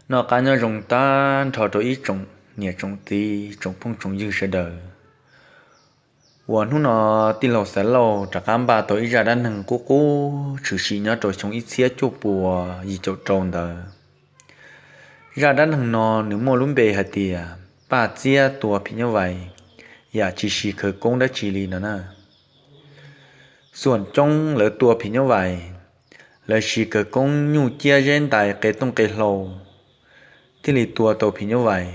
Noj qab nyob zoo tag nrho rau ib tsoom niam tsoom txiv tsoom phooj tsoom ywg sawv daws, uas hnub no tij laug Xaiv Lauj rov qab npaj tau ib zaj dab neeg qub qub tshwm sim nyob rau xyoo ib txhiab cuaj puas yim caum rau ntawd. Zaj dab neeg no nws muaj lub npe hais tias Paj Txiab tua phim nyuj vais yam tsis siv khawv koob dab tsi li no na. Xuam coob lawv tua phim nyuj vais, lawv siv khawv koob nyuj ciab zeb ntais qe tooj qe hlau thiaj li tua tau phim nyuj vais.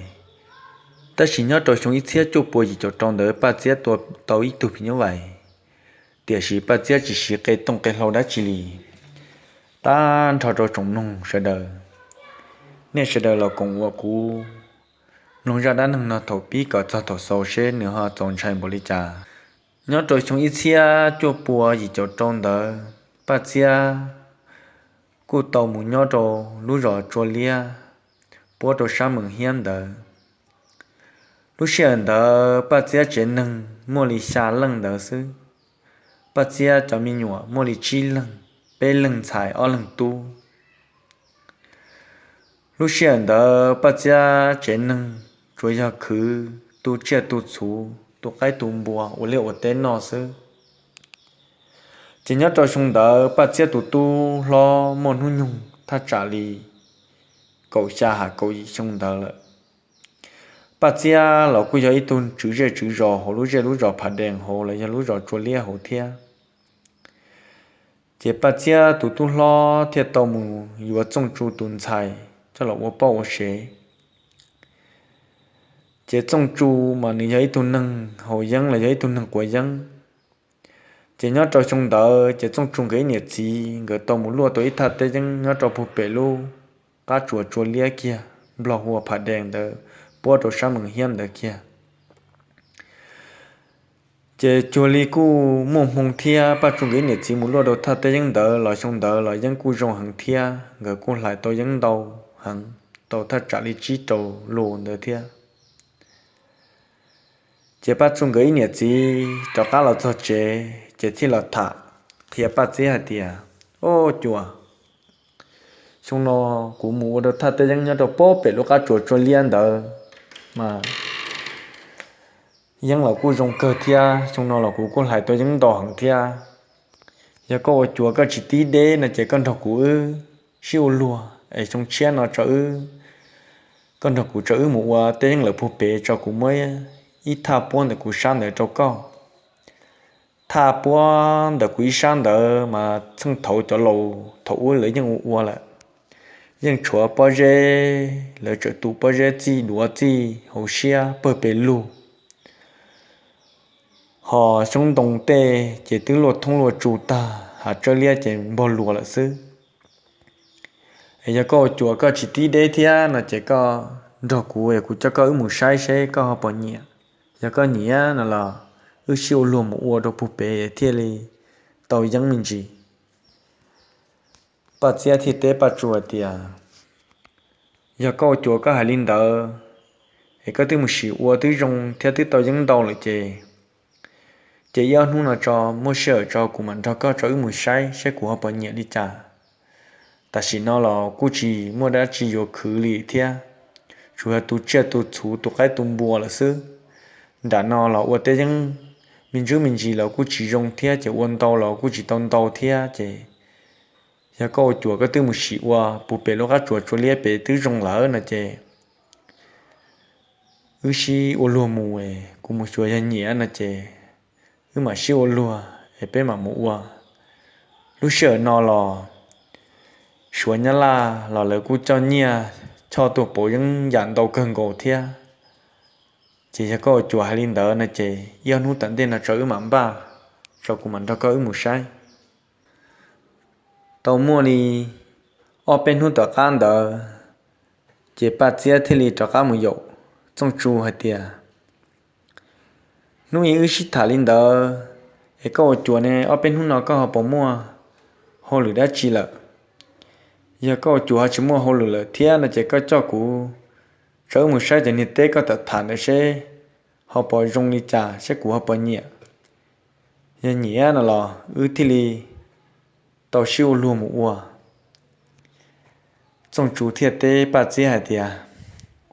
Tab sis nyob rau xyoo ib txhiab cuaj puas yim caum rau ntawd Paj Txiab tua tau ib tug phim nyuj vais, tiam sis Paj Txiab tsis siv qe tooj qe hlau dab tsi li. Tag nrho rau tsoom mloog sawv daws, nej sawv daws los koom uas kuv mloog zaj dab neeg no thaum pib kom txog thaum xaus seb nws ho txaus ntshai npaum li cas. Nyob rau xyoo ib txhiab cuaj puas yim caum rau ntawd Paj Txiab kuj tau mus nyob rau lub zos Tsua Liab puab rau sab Meem Hiab ntawd. Lub sij hawm ntawd Paj Txiab tsev neeg muaj li xya leej ntawd xwb. Paj Txiab cov me nyuam muaj li tsib leeg, peb leeg ntxhais ob leeg tub. Lub sij hawm ntawd Paj Txiab tsev neeg tsuas yog khwv tu tsiaj tu txhuv, tu qaib tu npua ua liaj ua teb noj xwb. Ces nyob rau xyoo ntawd Paj Txiab tus tub hlob muaj hnub nyoog thaj tsam li kaum xya ha kaum yim xyoo ntawd lawm. Paj Txiab los kuj yog ib tug tswv zej tswv zos hauv lub zej lub zos Phav Dees hauv los yog lub zos Tsua Liab hauv thiab. Ces Paj Txiab tus tub hlob thiaj tau mus yuav Txooj Tsu tus ntxhais coj los ua poj ua sev. Ces Txooj Tsu mas nws yog ib tug neeg haus yeeb los yog ib tug neeg quav yeeb. Ces nyob rau xyoo ntawd ces Txooj Tsu nkawd ib niam txiv nkawd tau mus luaj tau ib thaj teb yeeb nyob rau puag pem lub qab tsuas Tsua Liab kiag, Nplog hu ua Phav Dees ntawd, puab rau sab Meem Hiab ntawd kiag. Ces cuag li kuj muaj hmoo thiab Paj Tsu nkawd ib niam txiv mus luaj rau thaj teb yeeb ntawd los xyoo ntawd los yeeb kuj zoo heev thiab nkawd kuj hlais tau yeeb ntau heev, tau thaj tsam li tsib rau lus ntawd thiab. Ces Paj Tsu nkawd ib niam txiv rov qab los txog tsev ces thiaj los tham qhia Paj Txiab hais tias, Au cuas, xyoo no kuv mus ua rau thaj teb yeeb nyob rau puag pem lub qab tsuas Tsua Liab ntawd mas yeeb los kuj zoo kawg thiab, xyoo no los kuv kuj hlais tau yeeb ntau heev thiab. Yog koj ua cuas koj tsis tib deb no ces koj nrog kuv wb sib ua luag es xyoo tshiab no tso wb, koj nrog kuv tso wb mus ua teb yeeb lawm puag pem tso kuv muab ib thaj puab ntawm kuv sab ntawd rau koj. Thaj puab ntawm kuv ib sab ntawd mas txheej thaud cov laus thaum ub lawv yeej ua ua lawm, yeej tshuav pob zeb, lawv tseem tu pob zeb txij duav txij hauv siab pawg pes lug. Ho xyoob ntoo tej ces twb luaj thoob luaj tsu tag, hav tsawb liab ces npog luas lawm xwb. Es yog koj ua cuas koj tsis tib deb thiab no ces koj nrog kuv es kuv coj koj wb mus saib seb koj ho puas nyiam. Yog koj nyiam no los wb sib ua luag mus ua rau puag pem thiaj li tau yeeb me ntsis. Paj Txiab thiaj teb Paj Tsu hais tias, Yog koj ua cuas koj hais li ntawd, es koj twb mus sim ua twb zoo thiab twb tau yeeb ntau lawm ces, ces ib ob hnub no tso, muaj sij hawm tso kuv mam nrog koj tso wb mus saib saib kuv ho puas nyiam li cas. Tam sim no los kuj tsis muaj dab tsi yuav khwv li thiab, tsuas yog tu tsiaj tu txhuv tu qaib tu npua lawm xwb. Nram no los ua teb yeeb me ntsis me ntsis los kuj tsis zoo thiab ces ua ntau los kuj tsis tau ntau thiab ces, yog koj ua cuas koj twb mus sim ua puag pem lub qab tsuas Tsua Liab pem twb zoo lawm no ces, wb sib ua luag mus es kuv mus xyuas yog nyiam no ces wb mam sib ua luag es peb mam mus ua. Lub sij hawm no los Suav Nyab Laj los lawv kuj coj nyiaj choj tuaj pauv yeeb yam ntau kawg nkaus thiab. Ces yog koj ua cuas hais li ntawd no ces ib ob hnub tom ntej no tso wb mam npaj, tso kuv mam nrog koj wb mus saib. Tau muaj li ob peb hnub tom qab ntawd, ces Paj Txiab thiaj li rov qab mus yaum Txooj Tsu hais tias, Hnub ib wb sib tham li ntawd, es koj ua cuas ne ob peb hnub no koj ho puas muaj hauj lwm dab tsi lawm? Yog koj ua cuas ho tsis muaj hauj lwm lawm thiab no ces koj coj kuv tso wb mus saib cov niag teb koj tham tham ntawd seb ho puas zoo li cas, seb kuv ho puas nyiam. Yog nyiam no los wb thiaj li tau sib ua luag mus ua. Txooj Tsu thiaj teb Paj Txiab hais tias,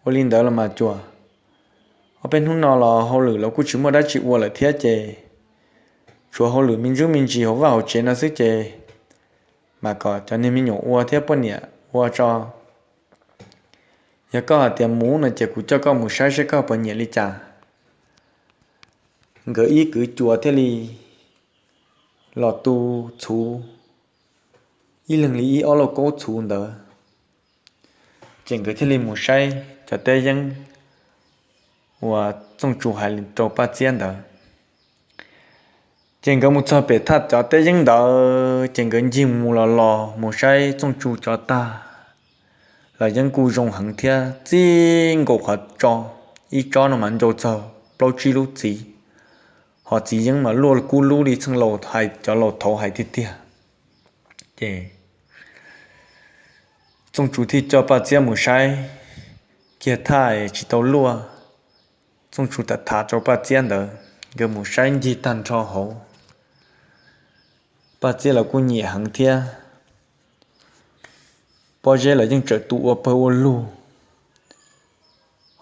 Ua li ntawd los mas cuas, ob peb hnub no los hauj lwm los kuj tsis muaj dab tsi ua lawm thiab ces tshuav hauj lwm me ntsuj me ntsis hauv vaj hauv tsev no xwb ces mam kom cov niag me nyuam ua thiab poj niam ua tso. Yog koj hais tias mus no ces kuv coj koj mus saib saib koj puas nyiam li cas. Nkawd ib kwv cuas thiaj li los tu txhuv, ib leeg li ib ob lauj kaub txhuv ntawd. Ces nkawd thiaj li mus saib cov teb yeeb uas Txooj Tsu hais rau Paj Txiab ntawd. Ces nkawd mus txog pem thaj cov teb yeeb ntawd ces nkawd ncig mus los los mus saib Txooj Tsu cov tag los yeej kuj zoo heev thiab txij nkaus qhov tso, ib tsob no mas ncau txog plaub tsib lub txiv, ho txiv yeeb mas luaj kub lub li txheej laus hais cov laus thaud hais tiag tiag. Ces Txooj Tsu thiaj coj Paj Txiab mus saib kiag thaj tsis tau luaj. Txooj Tsu tham tham rau Paj Txiab ntawd, nkawd mus saib ncig tag nrho hauv, Paj Txiab los kuj nyiam heev thiab. Pob zeb los yeej tseem tu ua pawg ua lug,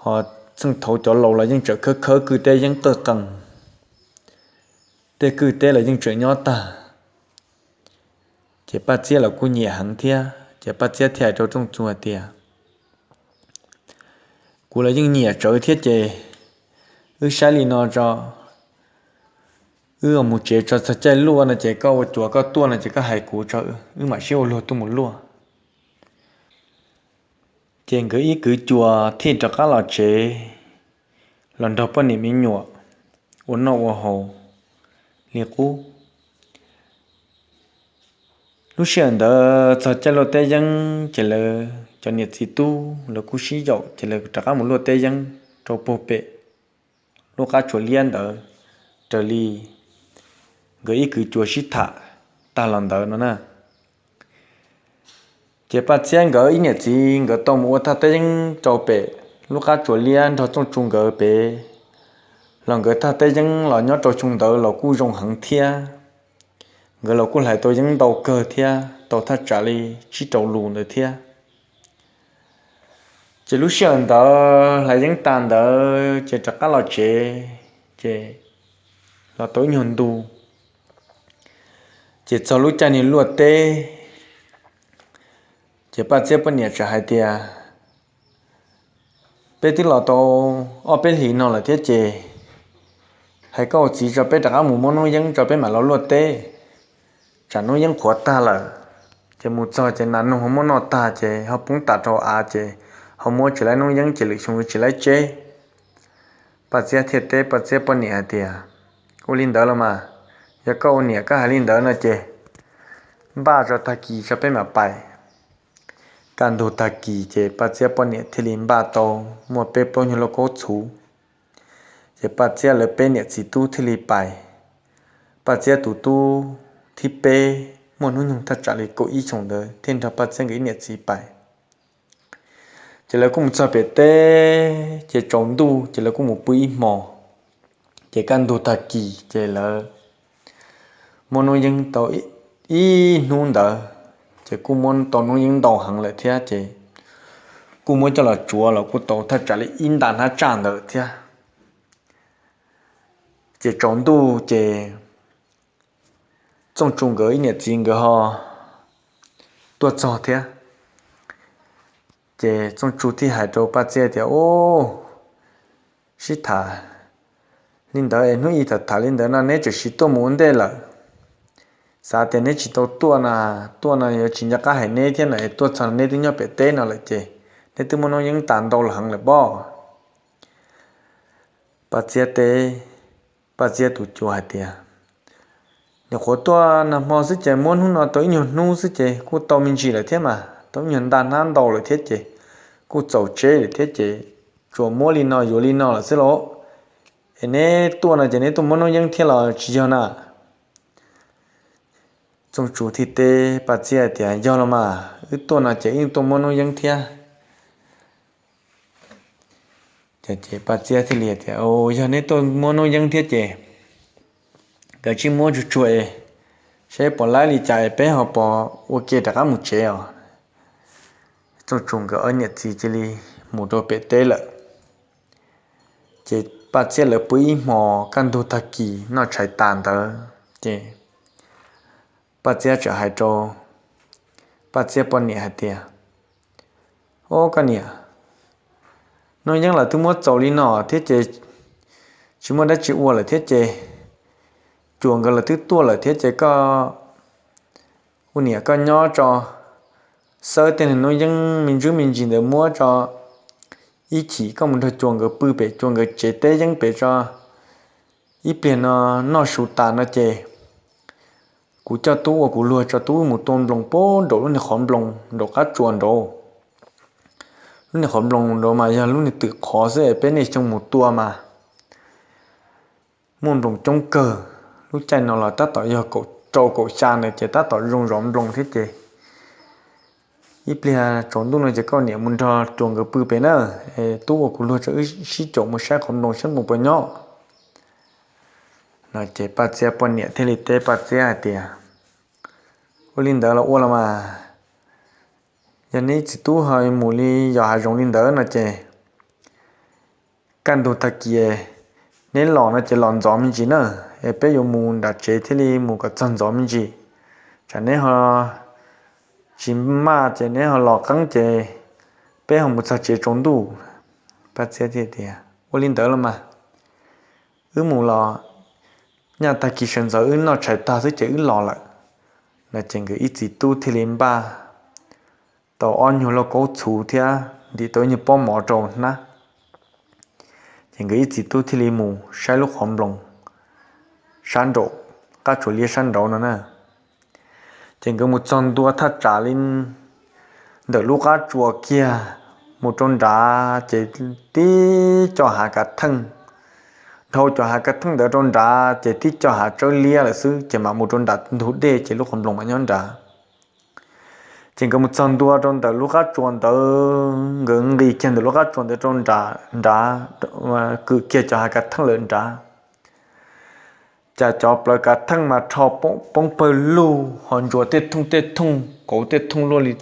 ho txheej thaud cov laus los yeej tseem khawb khawb kwj teb yeeb qawj qees, tej kwj teb los yeej tseem nyob tag. Ces Paj Txiab los kuj nyiam heev thiab ces Paj Txiab thiaj hais rau Txooj Tsu hais tias, Kuv los yeej nyiam tsawv thiab ces wb saib li no tso, wb mus tsev tso, txog caij luaj no ces koj ua cuav koj tuaj no ces koj hais kuv tso, wb mam sib ua luag tuaj mus luaj. Ces nkawd ib kwv cuas thiaj rov qab los tsev, los nrog poj niam me nyuam ua noj ua haus li qub. Lub sij hawm ntawd txog caij luaj teb yeeb ces lawv cov niam txiv tub lawv kuj sib yaum ces lawv rov qab mus luaj teb yeeb rau puag pem lub qab tsuas liab ntawd raws li nkawd ib kwv cuas sib tham tag los ntawd no na. Ces Paj Txiab nkawd ib niam txiv nkawd tau mus ua thaj teb yeeb rau pem lub qab tsuas liab nrog Txooj Tsu nkawd pem, los nkawd thaj teb yeeb los nyob rau xyoo ntawd los kuj zoo heev thiab. Nkawd los kuj hlais tau yeeb ntau kawg thiab, tau thaj tsam li tsib rau lus ntawd thiab. Ces lub sij hawm ntawd hlais yeeb tas ntawd ces rov qab los tsev, ces los tau ib nyuag ntu, ces txog lub caij nws luaj teb, ces Paj Txiab poj niam txawm hais tias, Peb twb los tau ob peb hlis no lawm thiab ces hais koj ua txiv tso peb rov qab mus muab noob yeeb tso peb mam los luaj teb. Tsam noob yeeb qhuav tag lawm, ces mus txog ces nas noog ho muab noj tag ces ho poob tas rau av ces ho muab tsis laib noob yeeb ces lwm xyoo tsis laib tseb. Paj Txiab thiaj teb Paj Txiab poj niam hais tias, Ua li ntawd los mas, yog koj ua niam koj hais li ntawd no ces npaj tso tag kis tso peb mam pais. Kaj ntug tag kis ces Paj Txiab poj niam thiaj li npaj tau muaj peb plaub nyuag lauj kaub txhuv. Ces Paj Txiab lawv peb niam txiv tub thiaj li pais. Paj Txiab tus tub thib peb muaj hnub nyoog thaj tsam li kaum ib xyoos ntawd thiaj nrog Paj Txiab nkawd ib niam txiv pais. Ces lawv kuj mus txog pem teb ces tsaus ntuj ces lawv kuj mus pw ib hmos. Ces kaj ntug tag kis ces lawv muab noob yeeb tau ib hnub ntawd, ces kuj muab tau noob yeeb ntau heev lawm thiab ces kuj muab coj los tsuav los kuj tau thaj tsam li ib nta hnab tsaj ntawd thiab. Ces tsaus ntuj ces Txooj Tsu nkawd ib niam txiv nkawd ho tuaj txog thiab. Ces Txooj Tsu thiaj hais rau Paj Txiab tias, Ub, sib tham li ntawd es hnub ib tham tham li ntawd no neb tseem sim tuaj mus ua ntej lawm. Xav tias neb tsis tau tuaj no, tuaj no yuav tsis nco qab hais neb thiab no es tuaj txog neb twb nyob pem teb no lawm ces neb twb muab noob yeeb tas ntau los heev lawm pob. Paj Txiab teb Paj Txiab tus cuas hais tias, Nyuam qhuav tuaj nag hmo xwb ces muab hnub no tau ib nyuag hnub xwb ces kuj tau me ntsis lawm thiab mas, tau ib nyuag nta hnab ntau lawm thiab ces kuj txaus tseb lawm thiab ces tsuas muab li no yuav li no lawm xwb lauj. Es neb tuaj no ces neb tuaj muab noob yeeb thiab los tsis yog na? Txooj Tsu thiaj teb Paj Txiab tias, Yog los mas, wb tuaj no ces wb tuaj muab noob yeeb thiab. Ces Paj Txiab thiaj li tias, Yog neb tuaj muab noob yeeb thiab ces kav tsij muab tsuag tsuag es saib puas laib li cas es peb ho puas ua ke rov qab mus tsev os. Txooj Tsum nkawd ob niam txiv cia li mus rau pem teb lawm. Ces Paj Txiab lawv pw ib hmos kaj ntug tag kis noj tshais tas ntawd ces Paj Txiab txawm hais rau Paj Txiab poj niam hais tias, Ob koj niam, hnub yeeb los twb muab txaus li no thiab ces tsis muaj dab tsi ua lawm thiab ces Cuas nkawd los twb tuaj lawm thiab ces koj ua niam koj nyob tso, xawb tej hnub yeeb me ntsis me ntsis ntawd muab tso, ib chim koj mus nrog Cuas nkawd pw pem Cuas nkawd tsev teb yeeb pem tso, ib pliag no noj su tas no ces kuv coj tub ua kuv luag tso, tub mus tua nploos pem nraum lub niag qhov nploos nraum qab tsuas nraud. Lub niag qhov nploos nraud mas yog lub niag twm qhov xwb, peb niaj xyoo mus tua mas muaj nploos coob kawg. Lub caij no los tab tom yog kaum rau kaum xya ntawd ces tab tom zoo zov nploos thiab ces ib pliag tsaus ntuj no ces koj niam mus nrog Cuas nkawd pw pem na, tub ua kuv luag tso, wb sib caum mus saib qhov nploos saib nploos puas nyob no ces Paj Txiab poj niam thiaj li teb Paj Txiab hais tias, Ua li ntawd los ua los mas, yog neb txiv tub ho mus li yos hav zoov li ntawd no ces kaj ntug tag kis neb los no ces los ntxov me ntsis na, es peb yuav mus nram tsev thiaj li mus kom txog ntxov me ntsis. Tsam neb ho tsis maj ces neb ho los qeeb ces peb ho mus txog tsev tsaus ntuj. Paj Txiab thiaj tias, Ua li ntawd los mas, wb mus los nyaj tag kis sawv ntxov wb noj tshais tag xwb ces wb los lawm no ces nkawd ib txiv tub thiaj li npaj tau ob nyuag lauj kaub txhuv thiab ntim tau ib nyuag pob mov rau hnab. Ces nkawd ib txiv tub thiaj li mus saib lub qhov nploos sab nraum qab tsuas liab sab nraud no na. Ces nkawd mus txog ntua thaj tsam li ntawm lub qab tsuas kiag mus rau nrad ces tib co hav kav theej, dhau cov hav kav theej ntawd rau nrad ces tib co hav tsawb liab lawm xwb ces mam mus rau nram ntug dej ces lub qhov nploos mas nyob nrad. Ces nkawd mus txog ntua rau ntawm lub qab tsuas ntawd, nkawd nqis kiag ntawm lub qab tsuas ntawd rau nrad, kwm kiag cov hav kav theej lawm nrad. Cas cov plawv kav theej mas rho poob pawg lug ho ntsuas tej thooj tej thooj kauv tej thooj luaj li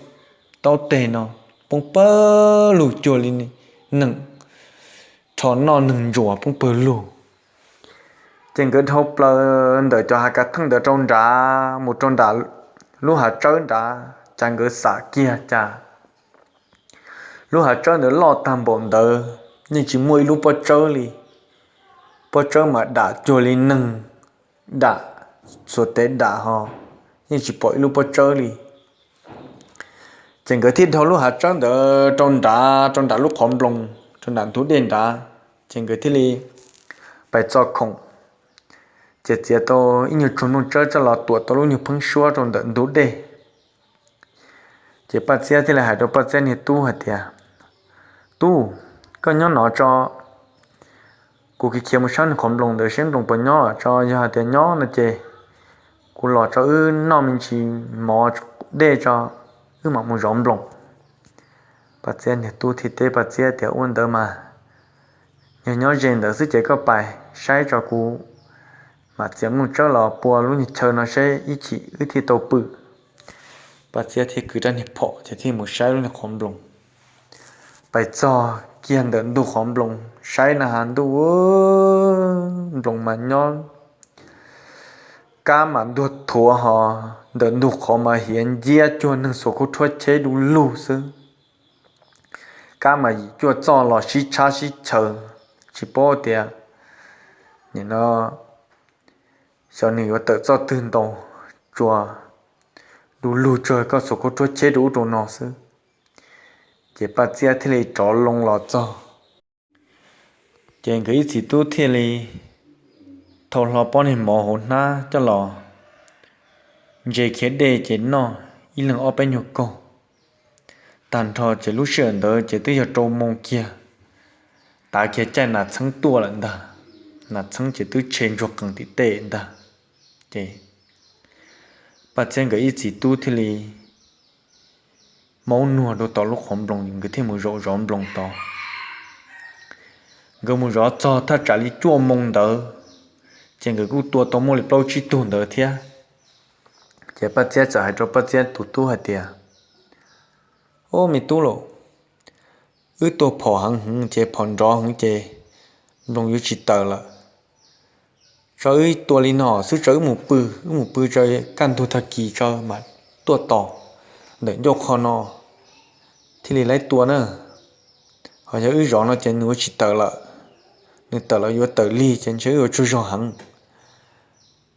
taub teg no, poob pawg lug cuag li neeg rho noj neeg ntsuas poob pawg lug. Ces nkawd dhau plaws ntawm cov hav kav theej ntawd rau nrad mus rau nram lub hav tsawb nrad, cas nkawd xam kiag cas lub hav tsawb ntawd loj tag npaum ntawd yeej tsis muaj ib lub pob tsawb li. Pob tsawb mas dam cuag li neeg dam, xuas tes dam ho yeej tsis pom ib lub pob tsawb li. Ces nkawd thiaj dhau lub hav tsawb ntawd rau nrad, rau nram lub qhov nploos, rau nram ntug dej nrad, ces nkawd thiaj li pais txo khoom, ces txiav tau ib nyuag tsuag nplooj tsawb coj los tuam tau lub nyuag pheeb suab rau ntawm ntug dej. Ces Paj Txiab thiaj li hais rau Paj Txiab niag tub hais tias, Tub, koj nyob no tso, kuv khiav khiav mus saib nws qhov nploos ntawd seb nploos puas nyob tso, yog hais tias nyob no ces kuv los tso wb noj me ntsis mov dej tso, wb mam mus zov nploos. Paj Txiab niag tub thiaj teb Paj Txiab tias, Ua ntawd mas, yog nyob ze ntawd xwb ces koj pais saib tso, kuv mam txiav nplooj tsawb los pua lub nyuag chaw no seb ib chim wb thiaj tau pw. Paj Txiab thiaj kwv rab niag phom ces thiaj mus saib lub niag qhov nploos. Pais txog kiag ntawm ntug qhov nploos saib na has ntuj, nploos mas nyob kab mas ntuag thuav ho, ntawm ntug qhov mas hiav nciab cuag neeg xuas khaub rhuab cheb du lug xwb. Kab mas yim cuaj txoj los sib tshab sib chaws, tsis paub tias nim no xyov nws yuav tawm txoj twg ntau, tsuas du lug tsuag koj xuas khaub rhuab cheb rau ub rau no xwb. Ces Paj Txiab thiaj li rov loo los txog. Ces nkawd ib txiv tub thiaj li thau hlo pob niag mov hauv hnab coj los ntse khiav dej ces noj ib leeg ob peb nyuag kaug. Tag nrho ces lub sij hawm ntawd ces twb yog rau moo kiag, tav kiag caij nas txheeb tuaj lawm ntag. Nas txheeb ces twb tshe ntsuag qees tim tej ntag. Ces Paj Txiab nkawd ib txiv tub thiaj li maub nuag rau tom lub qhov nploos, nkawd thiaj mus zaum zov nploos tod. Nkawd mus zov txog thaj tsam li cuaj moo ntawd, ces nkawd kuj tua tau muaj li plaub tsib tug ntawd thiab. Ces Paj Txiab txawm hais rau Paj Txiab tus tub hais tias, Ob, me tub los, wb tua phom heev heev ces phom nrov heev ces nploos yuav tsis tawm lawm. Tso wb tua li no xwb, tso wb mus pw, wb mus pw tso, kaj ntug tag kis tso mam tuaj tos ntawm ncauj qho no thiaj li laib tua na. Ho yog wb zov no ces nws yuav tsis tawm lawm, nws tawm los yuav tawm lig ces ntshe wb yuav tsaug zog heev.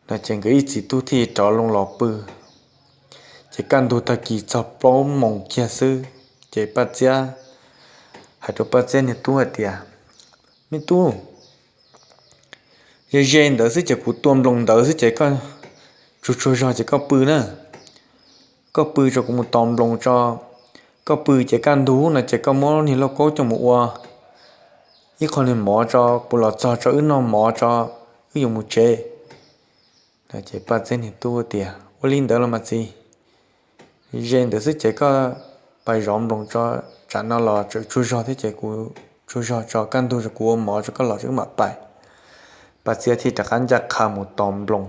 No ces nkawd ib txiv tub thiaj rov loo los pw. Ces kaj ntug tag kis txog plaub moos kiag xwb, ces Paj Txiab hais rau Paj Txiab niag tub hais tias, Me tub, ze ze ntawd xwb ces kuv tua nploos ntawd xwb ces koj tsaug tsaug zog ces koj pw na. Koj pw tso kuv mus tos nploos tso. Koj pw ces kaj ntug no ces koj muab niag lauj kaub coj mus ua ib qho niag mov tso, kuv los txog tso wb noj mov tso, wb yuav mus tsev. Ces Paj Txiab niag tub tias, Ua li ntawd los mas txiv, ze ntawd xwb ces koj pais zov nploos tso, tsam no los tsaug zog thiab ces kuv tsaug zog tso, kaj ntug tso kuv ua mov tso koj los tso wb mam pais. Paj Txiab thiaj rov qab ncaj qha mus tos nploos.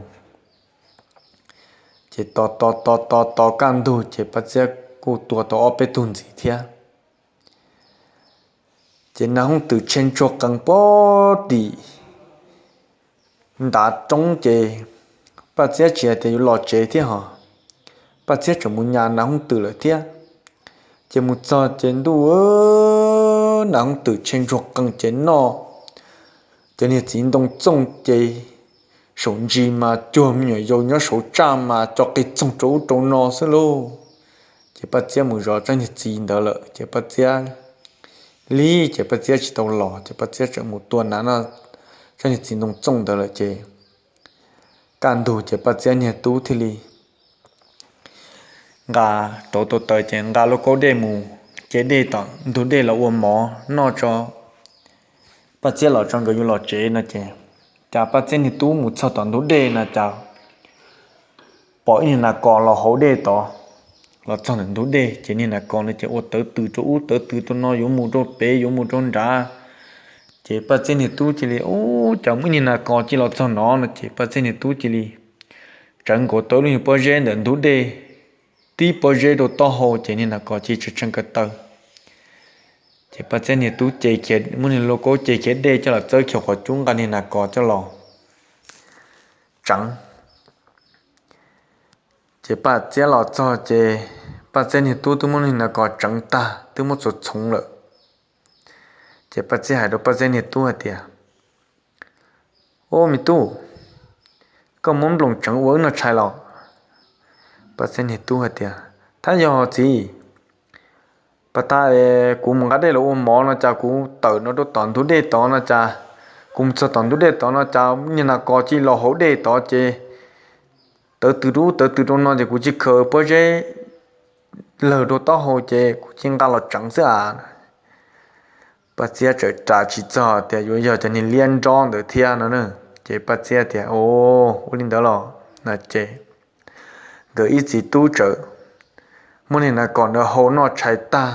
Ces tos tos tos tos tos kaj ntug ces Paj Txiab kuj tua tau ob peb tug ntxiv thiab. Ces nas hooj twm tshee tsuag qees puag tim ntav roob ces Paj Txiab tsis hais tias yuav los tsev thiab hos, Paj Txiab tseem mus nyas nas hooj twm lawm thiab. Ces mus txog ces ntuj, nas hooj twm tshee tsuag qees ces noj, ces niag txiv ntoo txooj ces saum ntsis mas cuag me nyuam yaus nyob saum tsaj mas co qig txoog rau ub rau no xwb lauj. Ces Paj Txiab mus zov tsob niag txiv ntawd lawm ces Paj Txiab lig ces Paj Txiab tsis tau los ces Paj Txiab tseem mus tua nas noj tsob niag txiv ntoo txooj ntawd lawm ces kaj ntug ces Paj Txiab niag tub thiaj li nqa rauv tau taws ces nqa lauj kaub dej mus ce dej tom ntug dej los ua mov noj tso. Paj Txiab los tso nkawd yuav los tsev no ces, cas Paj Txiab niag tub mus txog tom ntug dej no cas pom ib niag nas kos los hauv dej tod, los txog ntawm ntug dej ces niag nas kos no ces ua tawv tws rau ub tawv tws rau no yuav mus rau pem yuav mus rau nrad. Ces Paj Txiab niag tub cia li, Ub, cas muaj ib niag nas kos cia los txog no no ces Paj Txiab niag tub cia li tsawv nkaus tau lub niag pob zeb ntawm ntug dej, tib pob zeb rau taub hau ces niag nas kos cia li tshee ko taw. Ces Paj Txiab niag tub ce kiag, muab niag lauj kaub ce kiag dej coj los txawb kiag qhov cub nqa niag nas kos coj los tseev. Ces Paj Txiab los txog ces Paj Txiab niag tub twb muab niag nas kos tseev tag twb muab txhoov txhoov lawm. Ces Paj Txiab hais rau Paj Txiab niag tub hais tias, Ub, me tub, koj muab nploos tseev ua wb noj tshais los? Paj Txiab niag tub hais tias, Thab yog txiv, pas tas kuv mus nqa dej los ua mov no cas kuv tawm no rau tom ntug dej tod no cas, kuv mus txog tom ntug dej tod no cas niag nas kos cia li los hauv dej tod ces tawv tws rau ub tawv tws rau no ces kuv cia li khaws pob zeb lawg rau taub hau ces kuv cia li nqa los tseev xwb as. Paj Txiab txawm ras tsis txog tias yuav yog cov niag liab nrob ntawd thiab no na. Ces Paj Txiab tias, Ua li ntawd los? No ces nkawd ib txiv tub txawm muab niag nas kos ntawd hau noj tshais tag,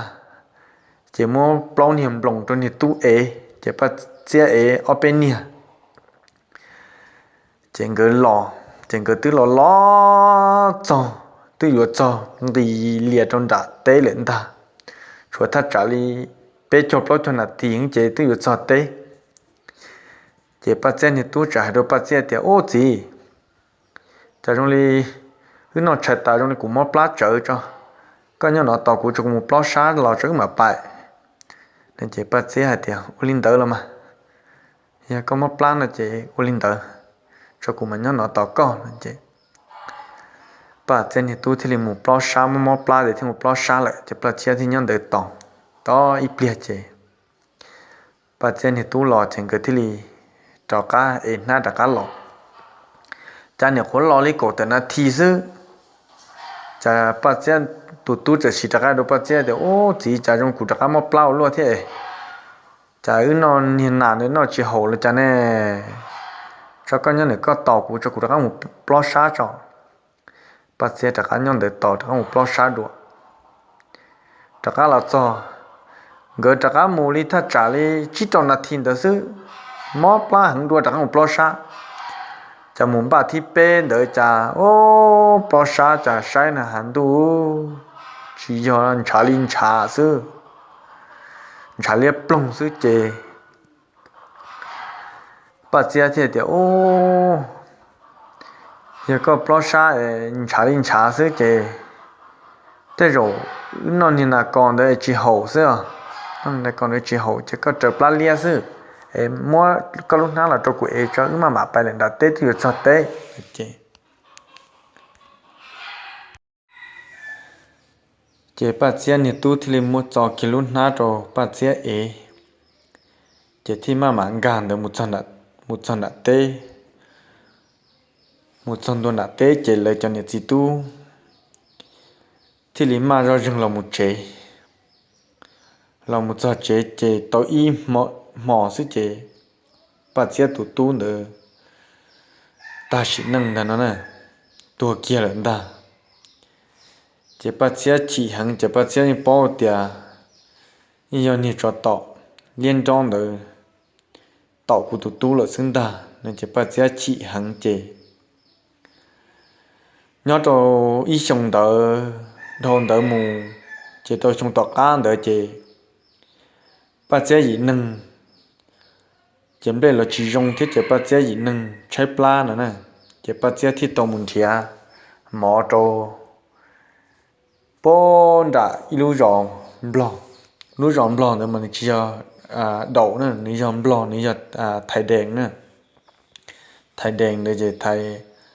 ces muab plaub niag nploos rau niag tub ev, ces Paj Txiab ev ob peb niag. Ces nkawd los, ces nkawd twb los los txog, twb yuav txog nqis lias rau nram teb lawm ntag, tshuav thaj tsam li peb caug plaub caug nas this ces twb yuav txog teb. Ces Paj Txiab niag tub txawm hais rau Paj Txiab tias, Ub txiv, cas zoo li wb noj tshais tas zoo li kuv mob plab tsawv tso, koj nyob no tos kuv tso kuv mus plob sab los tso wb mam pais. No ces Paj Txiab hais tias, Ua li ntawd los mas, yog koj mob plab no ces ua li ntawd, tso kuv mam nyob no tos koj no ces Paj Txiab niag tub thiaj li mus plob sab, mob mob plab ces thiaj mus plob sab lawm ces Paj Txiab thiaj nyob ntawd tos, tos ib pliag ces Paj Txiab niag tub los ces nkawd thiaj li rov qab ev hnab rov qab los. Cas nyuam qhuav los li kaum tawm nas this xwb, cas Paj Txiab tus tub txawm siv rov qab rau Paj Txiab tias, Ub txiv, cas zoo kuv rov qab mob plab ua luaj thiab, cas wb noj niag nas ntawd noj tsis haum los cas ne, tso koj nyob ntawm koj tos kuv tso kuv rov qab mus plob sab tso. Paj Txiab rov qab nyob ntawd tos rov qab mus plob sab dua. Rov qab los txog, nkawd rov qab mus li thaj tsam li tsib rau nas this ntawd xwb, mob plab heev dua rov qab mus plob sab. Cas mus npaj thib peb ntawd cas, ub, plob sab cas saib na has ntuj, tsis yog, ntshav li ntshav xwb, ntshav liab ploog xwb ces Paj Txiab thiaj tias, Ub, yog koj plaub sab es ntshav li ntshav xwb ces tej zaum wb noj niag nas kos ntawd tsis haum xwb os. Noj niag nas kos ntawd tsis haum ces koj raws plab liab xwb, es muab koj lub hnab los rau kuv ev tso, wb maj mam pais lawm, nram teb twb yuav txog teb. Ces Paj Txiab niag tub thiaj li muab txo kiag lub hnab rau Paj Txiab ev, ces thiaj maj mam nkag ntawd mus txog nram teb. Mus txog ntua nram teb ces lawv cov niam txiv tub thiaj li maj zoj zeeg los mus tsev. Los mus txog tsev ces tau ib hmo xwb ces Paj Txiab tus tub ntawd tag sim neej ntag no na, tuag kiag lawm ntag. Ces Paj Txiab chim heev ces Paj Txiab yeej paub tias yeej yog niag tsov tom liab nrob ntawd tom kuv tus tub lawm xwb ntag no ces Paj Txiab chim heev ces nyob rau ib xyoo ntawd dhau ntawd mus, ces tau xyoo tom qab ntawd ces Paj Txiab yim neeg, ces nplej los tsis zoo thiab ces Paj Txiab yim neeg tshaib plab no na, ces Paj Txiab thiaj tau mus nrhiav mov rau pab nram ib lub zos Nplog. Lub zos Nplog ntawd mas nws tsis yog Daum na, nws yog Nplog, nws yog Thais Dees na. Thais Dees ntawd ces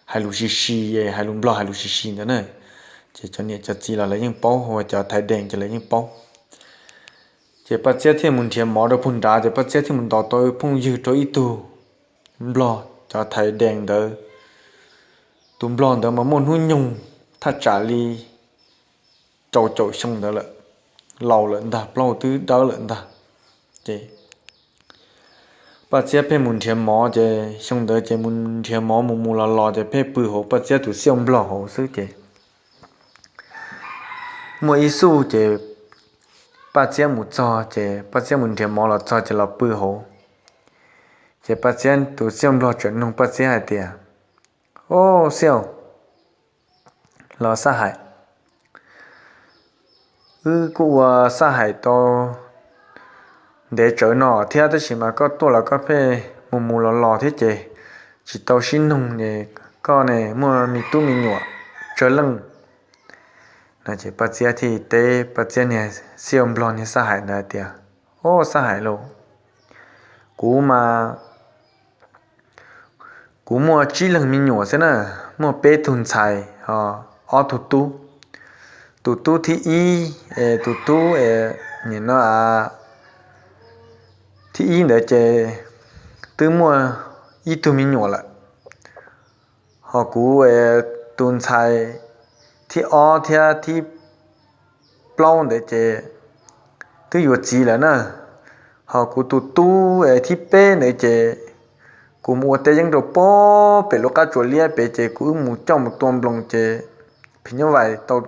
hais lus si si, hais lus Nplog hais lus si si ntawd na. Ces cov niam cov txiv los lawv yeej paub, hu ua cov Thais Dees ces lawv yeej paub. Ces Paj Txiab thiaj mus nrhiav mov rau puag nrad ces Paj Txiab thiaj mus ntos tau phooj ywg rau ib tug Nplog, cov Thais Dees ntawd. Tus Nplog ntawd mas muaj hnub nyoog thaj tsam li rau caum xyoo ntawd lawm, laus lawm ntag, plaub hau twb dawb lawm ntag. Ces Paj Txiab pheej mus nrhiav mov ces xyoo ntawd ces mus nrhiav mov mus mus los los ces pheej pw hauv Paj Txiab tus xiaj Nplog hauv xwb ces muaj ib xuj ces Paj Txiab mus txog ces Paj Txiab mus nrhiav mov los txog ces los pw hauv. Ces Paj Txiab tus xiaj Nplog tseem nug Paj Txiab hais tias, Ob, xiaj los Xab Hais, wb kuj ua Xab Hais tau ntev tsawv no thiab tab sis mas koj tuaj los koj pheej mus mus los los thiab ces tsis tau sib noog es koj ne muaj me tub me nyuam tsawg leej? No ces Paj Txiab thiaj teb Paj Txiab niag xiaj Nplog niag Xab Hais ntawd hais tias, Ob, Xab Hais lauj, kuv mas kuv muaj tsib leeg me nyuam xwb na, muaj peb tug ntxhais, ob tug tub. Tus tub thib ib, tus tub nim no thib ib ntawd ces twb muaj ib tug me nyuam lawm. Ho kuv tus ntxhais thib ob thiab thib plaub ntawd ces twb yuav txiv lawm na. Ho kuv tus tub thib peb ntawd ces kuv mus ua teb yeeb rau pem lub qab tsuas liab pem ces kuv wb mus coj mus tua nploos ces phim nyuj vais tau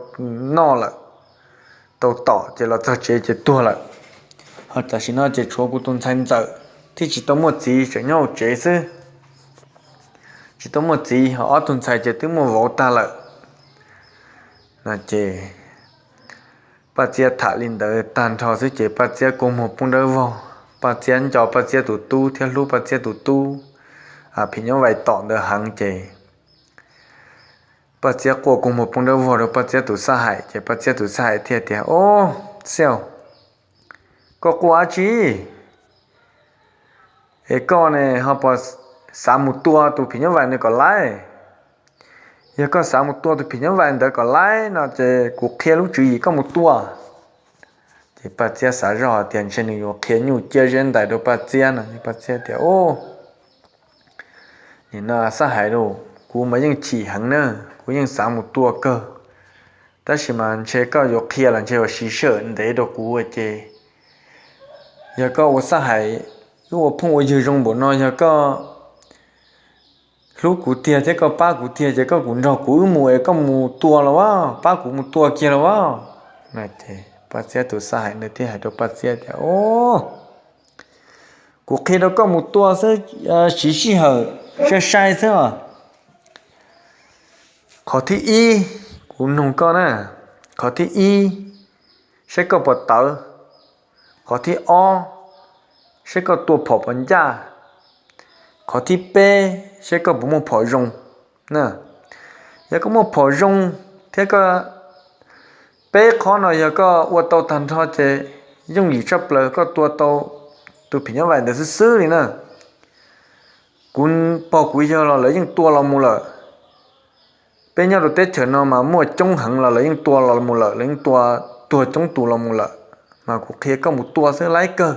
noj lawm, tau tom ces los txog tsev ces tuag lawm. Ho tam sim no ces tshuav kuv tus ntxhais ntxawm thiab tsis tau muaj txiv, tseem nyob hauv tsev xwb. Tsis tau muaj txiv, ho ob tug ntxhais ces twb muaj vauv tag lawm. No ces Paj Txiab tham li ntawd tag nrho xwb ces Paj Txiab kua muag poob dawb vog. Paj Txiab nco Paj Txiab tus tub thiab hlub Paj Txiab tus tub phim nyuj vais tom ntawd heev ces Paj Txiab quaj kua muag poob dawb vog rau Paj Txiab tus Xab Hais ces Paj Txiab tus Xab Hais thiaj tias, Ob, xiaj, koj quaj dab tsi? Es koj ne ho puas xav mus tua tus phim nyuj vais ntawd kom laib? Yog koj xav mus tua tus phim nyuj vais ntawd kom laib no ces kuv qhia lub tswv yim koj mus tua. Ces Paj Txiab xav zoj tias ntshe nws yuav qhia nyuj ciab zeb ntais rau Paj Txiab no, Paj Txiab tias, Nim no Xab Hais lauj, kuv mas yeej chim heev na, kuv yeej xav mus tua kawg, tab sis mas ntshe koj yuav qhia los ntshe yuav siv sij hawm ntev rau kuv ces yog koj ua Xab Hais, wb ua phooj ua ywg zoo npaum no, yog koj hlub kuv tiag thiab koj pab kuv tiag ces koj kuj nrog kuv wb mus es koj mus tua los as, pab kuv mus tua kiag los as. Paj Txiab tus Xab Hais ntawd thiaj hais rau Paj Txiab tias, Ob, kuv qhia rau koj mus tua xwb, siv sij hawm sai sai xwb os. Qhov thib ib, kuv nug koj na, qhov thib ib, saib koj puas tawv. Qhov thib ob, saib koj tua phom puas ncaj. Qhov thib peb, saib koj puas muaj phom zoo na. Yog koj muaj phom zoo thiab koj, peb qhov no yog koj ua tau tag nrho ces yooj yim tshaj plaws koj tua tau tus phim nyuj vais ntawd xwb xwb li na. Kuv pog kuv yawg los lawv yeej tua los mus lawm. Peb nyob rau teb chaws no mas muaj coob heev los lawv yeej tua los mus lawm, lawv yeej tua tuag coob tus los mus lawm, mas kuv qhia koj mus tua xwb laib kawg.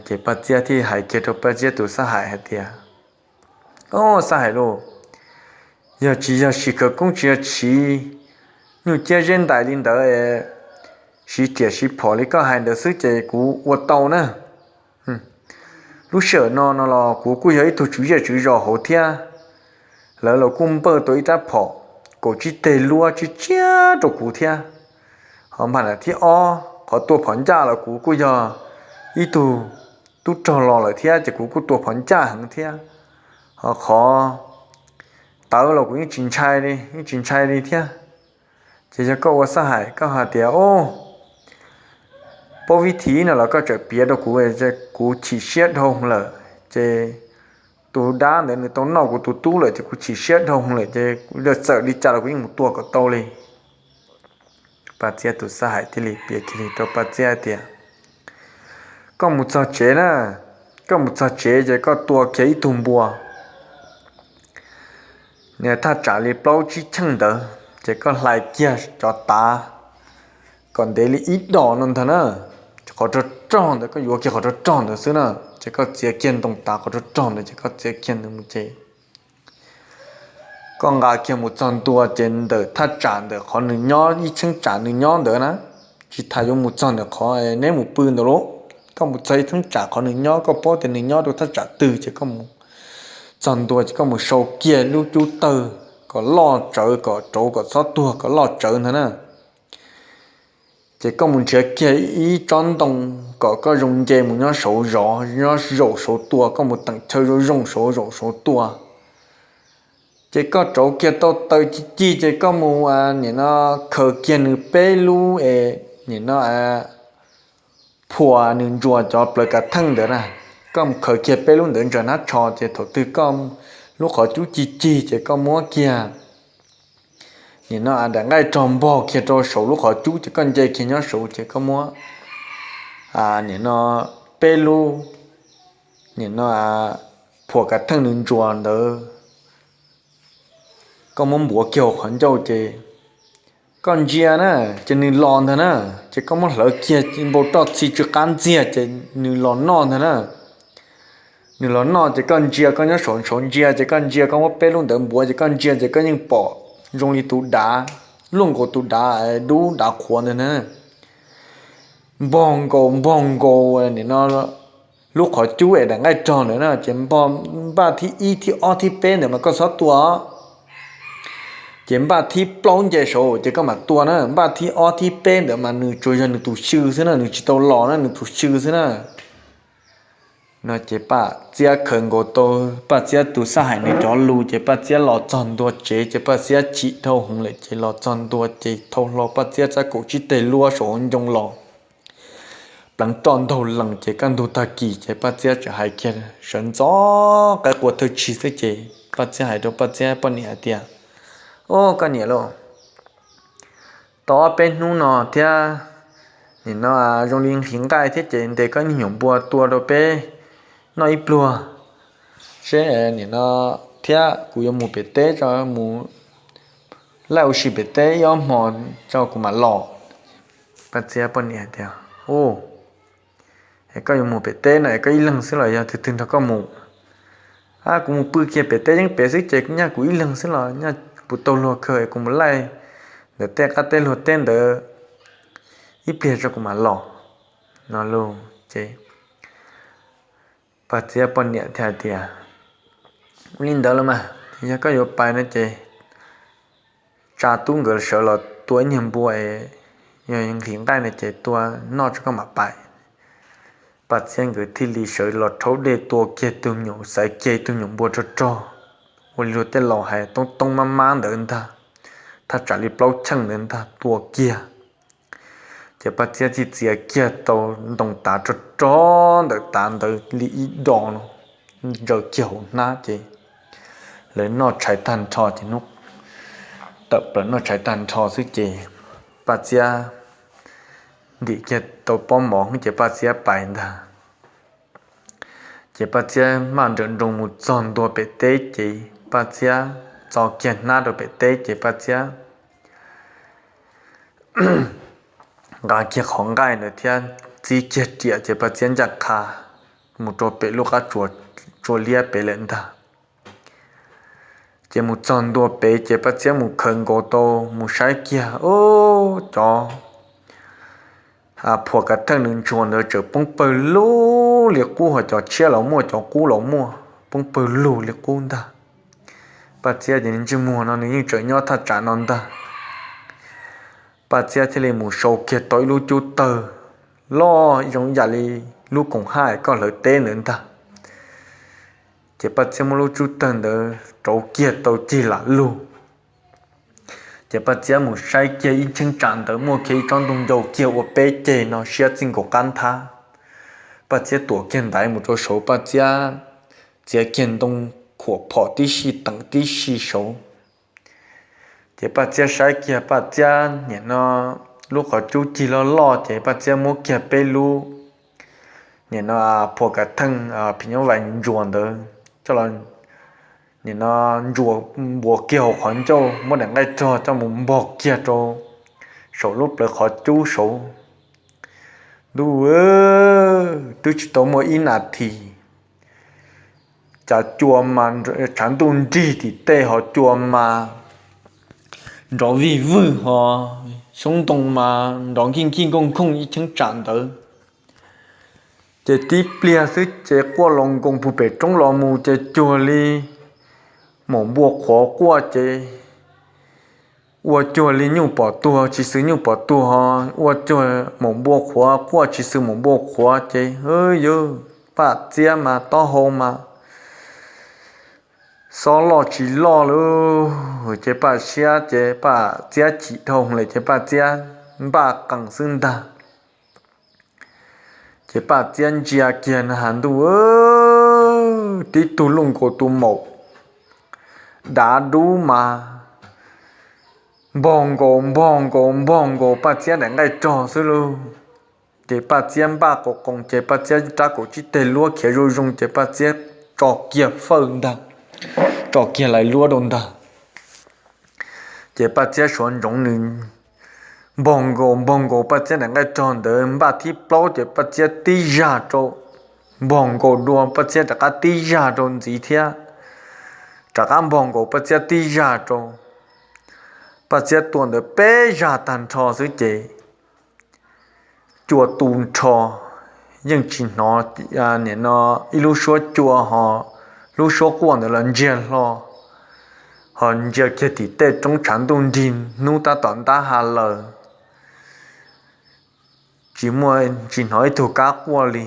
Ces Paj Txiab thiaj hais kiag rau Paj Txiab tus xab hais hais tias, Au, xab hais lauj, yog tsis yog siv khawv koob, tsis yog siv nyuj ciab zeb ntais li ntawd, siv riam siv phom li koj hais ntawd xwb ces kuv ua tau na. Lub sij hawm no no los kuv kuj yog ib tug tswv zej tswv zos hauv thiab, lawv los kuj npaj tau ib rab phom kaum tsib teg luab tsib tsiab rau kuv thiab. Ho npaj thib ob, qhov tua phom ncaj los kuv kuj yog ib tug tub rog los lawm thiab ces kuv kuj tua phom ncaj heev thiab. Ho qhov tawv los kuv yeej tsis ntshai li, yeej tsis ntshai li thiab. Ces yog koj ua xab hais koj hais tias, Au, paub vib thib no los koj txawm piav rau kuv, kuv chim siab dhau lawm. Ces tus dab ntawd nws tau noj kuv tus tub lawm ces kuv chim siab dhau lawm ces kuv txawm li cas los kuv yeej mus tua kom tau li. Paj Txiab tus xab hais thiaj li piav kiag li rau Paj Txiab tias, Koj mus txog tsev na, koj mus txog tsev ces koj tua kiag ib tug npua niag thaj tsam li plaub tsib cheej ntawd, ces koj hlais kiag cov tav kom ntev li ib dos no ntag na. Qhov rog rog ntawd koj yuav kiag qhov rog rog ntawd xwb na, ces koj txiav kiag ntoo tav qhov rog rog ntawd ces koj txiav kiag ntawd mus ces koj nqa kiag mus txog ntua ces ntawm thaj tsam ntawm qhov nws nyob ib cheeb tsam nws nyob ntawd na, tsis tas yuav mus txog ntawm qhov neb mus pw ntawd lauj, koj mus txog ib cheeb tsam qhov nws nyob, koj paub tias nws nyob rau thaj tsam twg ces koj mus txog ntua ces koj mus sau kiag lub cub tawg kom loj tsawv, kom rauv kom txhob tuag, kom loj tsawv ntag na. Ces koj mus nrhiav kiag ib tsob ntoo kom koj zoo nce mus nyob saud zov, nyob zaum saud tua, koj mus teem chaw zoo zoo saud zaum saud tua. Ces koj rauv kiag tau taws ci ci ces koj mus nim no khaws kiag nws peb lub es nim no phuam nws ntsuas cov plawv kav theej ntawd na. Koj mus khaws kiag peb lub ntawd ntsaws hnab tsho ces thaum twg koj lub qhov cub ci cig ces koj muab kiag nim no daim nqaij rog npog kiag rau saum lub qhov cub ces koj nce kiag nyob saud ces koj muab nim no peb lub nim no phuam kav theej nws ntsuas ntawd, koj muab npuav kiag hauv qhov ncauj ces koj ntsia na, ces nws los ntag na. Ces koj muab hlawv kiag npau roj txhi tsw qab ntxiag ces nws los noj ntag na. Nws los noj ces koj ntsia, koj nyob saud ntsia ces koj ntsia, koj muab peb lub ntawd npuav ces koj ntsia ces koj yeej pom zoo li tus dav, luaj nkaus tus dav dub dav qhuav ntawd na. Npog nkaus npog nkaus nim no lub qhov cub es daim nqaij rog ntawd na, ces npog npaj thib ib thib ob thib peb ntawd mas koj txhob tua. Ces npaj thib plaub nce saud ces koj mam tua na, npaj thib ob thib peb ntawd mas nws tsuas yog nws tus xyw xwb na, nws tsis tau los na, nws tus xyw xwb na. No ces Paj Txiab khaws nkaus tau Paj Txiab tus xab hais nws cov lus ces Paj Txiab los txog ntua tsev ces Paj Txiab chim dhau hwv lawm ces los txog ntua ces thau hlo Paj Txiab txoj kaum tsib teg luab saum hauv ncoo los pleev roj ntaug lees ces kaj ntug tag kis ces Paj Txiab tseem hais kiag sawv ntxov qaib qua thawj tsig xwb ces Paj Txiab hais rau Paj Txiab poj niam hais tias, Au, koj niam lauj, tau ob peb hnub no thiab nim no zoo li nqhis nqaij thiab ces ntes koj niag nyuam npua tua rau peb noj ib pluag seb nim no, thiab kuv yuav mus pem teb tso, mus laij ua si pem teb ib ob hmo tso kuv mam los. Paj Txiab poj niam hais tias, Au, es koj yuav mus pem teb no es koj ib leeg xwb los yog tus twg nrog koj mus? Ab, kuv mus pw kiag pem teb yeeb pem xwb ces nyaj kuv ib leeg xwb los nyaj puas tau luag kawg es kuv mus laij ntawm tej qab teb luag teb ntawd ib pliag tso kuv mam los. No lauj ces Paj Txiab poj niam thiaj hais tias, Ua li ntawd los mas, yog koj yuav pais no ces tsa tub nkawd sawv los tua ib nyuag npua es yog nqhis nqaij no ces tua noj tso koj mam pais. Paj Txiab nkawd thiaj li sawv los rhaub dej tua kiag tus nyuam, xaiv kiag tus nyuam npua rog rog, ua li luag tej laus hais toob toob mab mab ntawd ntag, thaj tsam li plaub cheej ntawd ntag tua kiag. Ces Paj Txiab txi txiav kiag tau ntoo tav rog rog ntawm tav ntawd li ib do no, ntsaws kiag hauv hnab ces lawv noj tshais tag nrho ces hnub tawm plaws noj tshais tag nrho xwb ces Paj Txiab ntim kiag tau pob mov ces Paj Txiab pais ntag. Ces Paj Txiab maj nrawm nroos mus txog ntua pem teb ces Paj Txiab txo kiag hnab rau pem teb ces Paj Txiab nqa kiag qhov nqaij ntawd thiab txib kiag riam ces Paj Txiab ncaj qha mus rau pem lub qab tsua liab pem lawm ntag. Ces mus txog ntua pem ces Paj Txiab mus khaws nkaus tau mus saib kiag, ub, cov phuam kav theej nws ntsuag ntawd tseem poob pawg lug li qub, ho cov tshiab los muaj, cov qub los muaj, poob pawg lug li qub ntag. Paj Txiab ces ntsej muag no nws yeej tseem nyob thaj tsam no ntag. Paj Txiab thiaj li mus sau kiag tau ib lub cub tawg loj zoo yam li lub koom haj koj hlawv teb ntawd ntag. Ces Paj Txiab muab lub cub tawg ntawd rauv kiag tau cig lam lug. Ces Paj Txiab mus saib kiag ib cheeb tsam ntawd muaj kiag ib tsob ntoo ncau kiag ua peb ceg no siab txij nkaus qab nthab. Paj Txiab tuam kiag ntaiv mus rau saud, Paj Txiab txiav kiag ntoo khuam phom tib si teem tib si saud. Ces Paj Txiab saib kiag Paj Txiab nim no lub qhov cub cig loj loj ces Paj Txiab muab kiag peb lub nim no phuam kav theej phim nyuj vais ntsuas ntawd coj los nim no ntsuas npuas kiag hauv qhov ncauj, muab daim nqaij rog coj mus npog kiag rau saum lub plawv qhov cub saud. Ntuj, twb tsis tau muaj ib nas this cas cua mas tshav ntuj nrig tim tej ho cua mas nrov vij vwg ho xyoob ntoo mas nrov nkij nkij nkooj nkooj ib cheeb tsam ntawd. Ces tib pliag xwb ces quaj los nkoos puag pem roob los mus ces cuag li maum npua qhuav quaj ces ua cuag li nyuj pom tuag tsis xwm nyuj pom tuag ho ua cuag maum npua qhuav quaj tsis xwm maum npua qhuav ces, hwb, yog Paj Txiab mas taub hau mas xob loj tsis loj lauj. Ces Paj Txiab ces Paj Txiab chim dhau lawm ces Paj Txiab npaj qees xwb ntag. Ces Paj Txiab ntsia kiag na has ntuj, tib tug luj nkaus tus maum dav dub mas npog nkaus npog nkaus npog nkaus Paj Txiab daim nqaij rog xwb lauj. Ces Paj Txiab npaj qoos qoos ces Paj Txiab rab kaum tsib teg luab khiav zoo zoo ces Paj Txiab tso kiag fawj ntag, tso kiag lais luab rau ntag. Ces Paj Txiab suav ntsoov nws npog nkaus npog nkaus Paj Txiab daim nqaij rog ntawd npaj thib plaub ces Paj Txiab tib zag rau, npog nkaus dua Paj Txiab rov qab tib zag rau ntxiv thiab, rov qab npog nkaus Paj Txiab tib zag rau. Paj Txiab tua ntawd peb zag tag nrho xwb ces cua tu nrho, yeej tsis hnov nim no ib lub suab cua ho lub suab quaj ntawd los ntsiag hlo, ho ntsia kiag tim tej roob tshav ntuj nrig hnub tab tom ntab ha lawm, tsis muaj tsis hnov ib tug kab quaj li.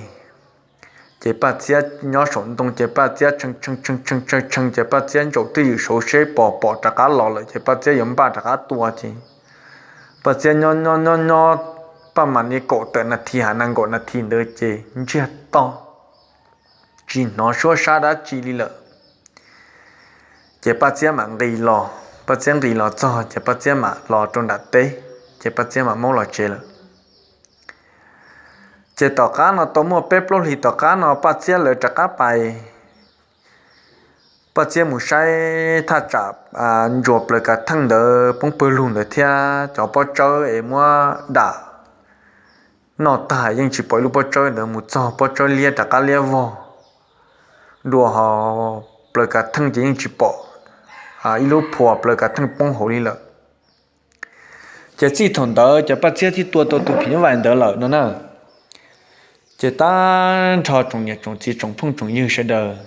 Ces Paj Txiab nyob saum ntoo ces Paj Txiab tshee tshee tshee tshee tshee ces Paj Txiab ntsaum twj ywm saud seb pom pom rov qab los lawm ces Paj Txiab yuav npaj rov qab tua ces Paj Txiab nyob nyob nyob nyob, Paj mam li kaum tawm nas this ha nees nkaum nas this ntawd ces ntsiag to, tsis hnov suab sab dab tsi li lawm. Ces Paj Txiab mam nqis los, Paj Txiab nqis los txog ces Paj Txiab mam los rau nram teb, ces Paj Txiab mam maub los tsev lawm. Ces tom qab no tau muaj peb plaub hlis tom qab no Paj Txiab lawv rov qab pais, Paj Txiab mus saib thaj tsam ntsuas plaws kav theej ntawd poob pawg lug ntawd thiab cov pob tsawb es muab dam noj tag yeej tsis pom ib lub pob tsawb ntawd, mus txog pob tsawb liab rov qab liab vog dua ho plaws kav theej ces yeej tsis pom ib lub phuam plaws kav theej poob hauv li lawm. Ces txij thaum ntawd ces Paj Txiab thiaj tua tau tus phim nyuj vais ntawd lawm no na. Ces tag nrho tsoom niam tsoom txiv tsoom phooj tsoom ywg sawv daws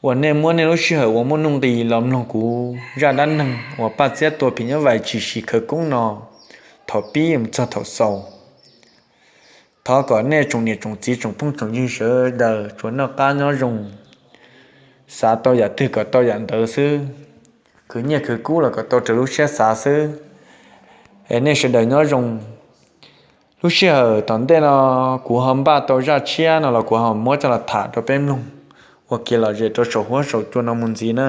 uas nej muab nej lub sij hawm uas muaj nuj nqis los mloog kuv zaj dab neeg uas Paj Txiab tua phim nyuj vais tshwm sim khawv koob no thaum pib mus txog thaum xaus, thov kom nej tsoom niam tsoom txiv tsoom phooj tsoom ywg sawv daws tsuas noj qab nyob zoo, xav tau yam twg kom tau yam ntawd xwb, khwv nyiaj khwv kub los kom tau raws lub siab xav xwb. Es nej sawv daws nyob zoo, Lub sij hawm tom ntej no kuv ho npaj tau zaj tshiab no los kuv ho muab coj los tham rau peb mloog ua kev lom zem rau saum huab saum cua no mus ntxiv na.